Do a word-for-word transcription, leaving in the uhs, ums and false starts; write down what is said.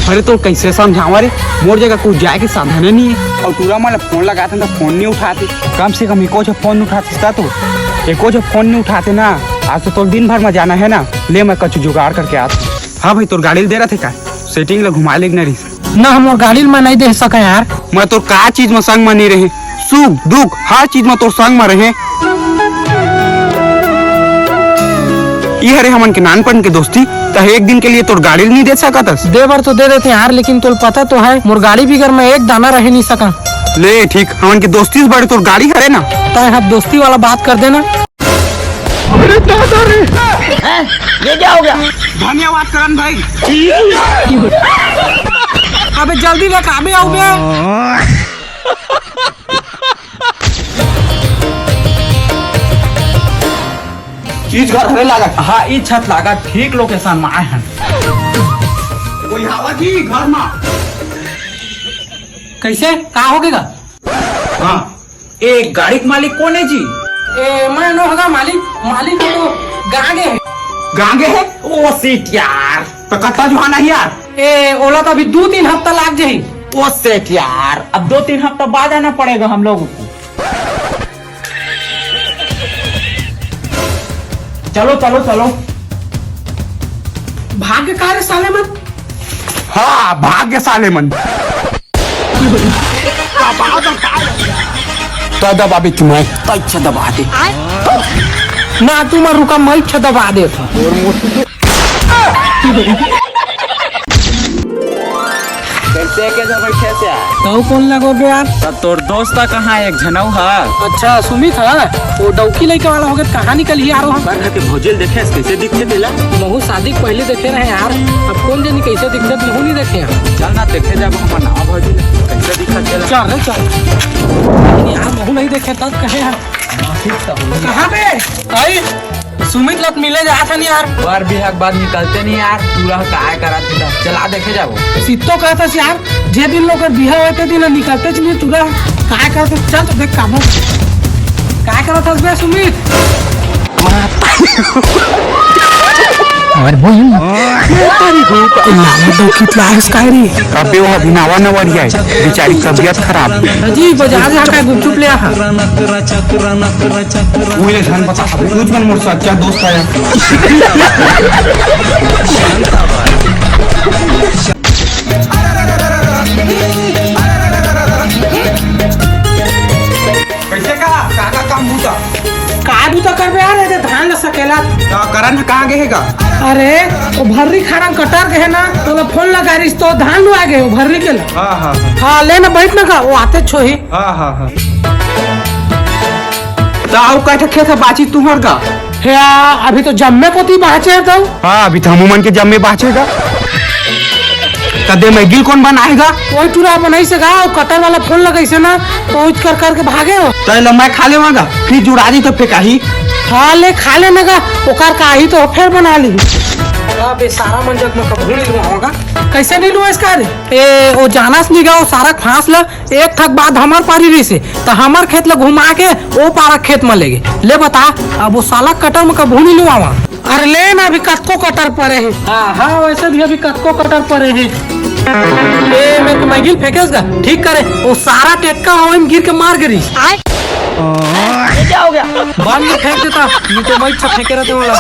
अरे तोर कइसे समझावं रे, मोर जगह कुछ जाय के साधन नइ हे। अउ टूरा मन ला फोन लगाथन त फोन नइ उठाते। कम से कम एको झन फोन उठातिस त तो। एको झन फोन नइ उठाते ना, आज तो तोर दिन भर म जाना हे ना। ले मैं कछु जुगाड़ करके आत हँव। हाँ भाई, तोर गाड़ी ल दे रथे का? सेटिंग ला घुमा लेग न रहिस। ना, मोर गाड़ी ल मैं नइ दे सकँव यार। मैं तोर का चीज म संग म नइ रहें? सुख दुख हर चीज म तोर संग म रहें। ई हरे हमन के नानपन के दोस्ती, त एक दिन के लिए तोर गाड़ी ल नइ दे सकत हस? दे बर तो दे देते यार, लेकिन तोल पता तो हे, मोर गाड़ी बिगर मैं एक दाना रह नइ सकँव। ले ठीक, हमन के दोस्ती से बड़े तोर गाड़ी हरे ना। तैं ह दोस्ती वाला बात कर देना। अरे दादा रे। हैं? ये क्या हो गया? धन्यवाद करण भाई। अबे जल्दी ले, कामे आऊ बे। चीज घर हरे लागत। हाँ, ई छत लागत, ठीक लोकेशन म आए हन। कोई हवय जी घर म? कइसे? का होगे गा? हाँ, ए गाड़ी के मालिक कोन हे जी? ए, मैं नोहंव गा मालिक, मालिक तो गाँगे हे। गाँगे हे? ओ सेठ यार, त कतका जुहाना हे यार? ए, ओला तो अभी दू तीन हफ्ता लाग जाही। ओ सेठ यार, अब दो तीन हफ्ता बाद आना पड़ेगा हम लोगों को। चलो, चलो, चलो। भाग गे का रे साले मन? हाँ, भाग गे साले मन। त दबाबे कि मैं? त अच्छा दबा दे। ना, तुम रुका, मैं अच्छा दबा देथँव। कइसे के जो बइठे हस यार? तू कोन लगो बे यार? त तोर दोस्त कहाँ हे, एक झन अउ हे? अच्छा, सुमित हे? ओ डौकी लइका वाला होगे, कहाँ निकलही यार वो? पर घर के भौजी ल देखे हस, कइसे दिखथे तेला? महूँ शादी के पहिली देखे रहेंव यार, अब कोन जनी कइसे दिखथे, महूँ नइ देखेंव। चल ना, देखे जाबो हमर नवा भौजी ल, कइसे दिखथे तेला। चल रे, चल। यार, महूँ नइ देखेंव, तब कहे हँव। कहाँ बे? आई? सुमित ल त मिले जात हन यार। बर बिहा के बाद निकलते नहीं यार, टूरा ह काय करत हे त। चला देखे जाबो। सित्तो कहत हस यार, जे दिन लोग कर बिहा होय ते दिन निकलते च नहीं टूरा। काय करत हस, चल तो देख काबू। काय करत हस बे सुमित? और वो लाला डौकी लाग काय रे? अबे वो अभी नवा नवा रिया हे, बेचारी तबीयत खराब। जी, बाजार जाके गुपचुप ले आ। उही ले झन बता, कुछ मन मोर सच्चा दोस्त आय। कइसे का? का, का काम बूता? का बूता करबे यार, एदे धान ल सकेला। त करण ह कहाँ गे हे गा? अरे, वो भर्री खाड़ा म कटर गे हे ना, तोला फोन लगा रिहिस त धान लुवा गे हे वो भर्री के ला। हाँ, हाँ, हाँ। हाँ, ले ना बइठ ना गा, वो आतेच होही। हाँ, हाँ, हाँ। त अउ कय ठा खेत ह बाचिस तुम्हर गा? हे, अभी तो जम्मे कोती बाचे हे तो। हाँ, अभी तो हमू मन के जम्मे बाचे गा। त दे मैगी ल कोन बनाय हे गा? ओही टूरा बनाइस हे गा, वो कटर वाला फोन लगाइस हे ना, त ओहिच कर कर के भागे हो। त एला मैं खा लेवां गा, फिर जुड़ा दी त फेंकाही। हाँ, ले खा ले ना गा, ओकर का ही तो फेर बना ली। अबे सारा मन जग में कभू नइ लुवावां गा। कइसे नइ लुवाइस का रे? ए, वो जानस नइ गा, वो सारा फांस ल एक ठक बाद हमर पारी रहिसे, त हमर खेत ल घुमा के ओ पारा खेत म लेगे। ले बता, अब ओ साला कटर म कभू नइ लुवावां। अरे ले ना, अभी कतको कटर परे हे। हाँ, हाँ, वइसे भी अभी कतको कटर परे हे। ए, मैं तो मैगी ल फेंकेस गा, ठीक करे, ओ सारा टेटका हवई म गिर के मार गे रहिस। आय? ये क्या हो गया? बंद फेंक देता, नहीं तो मैं अच्छा फेंके रहते वाला।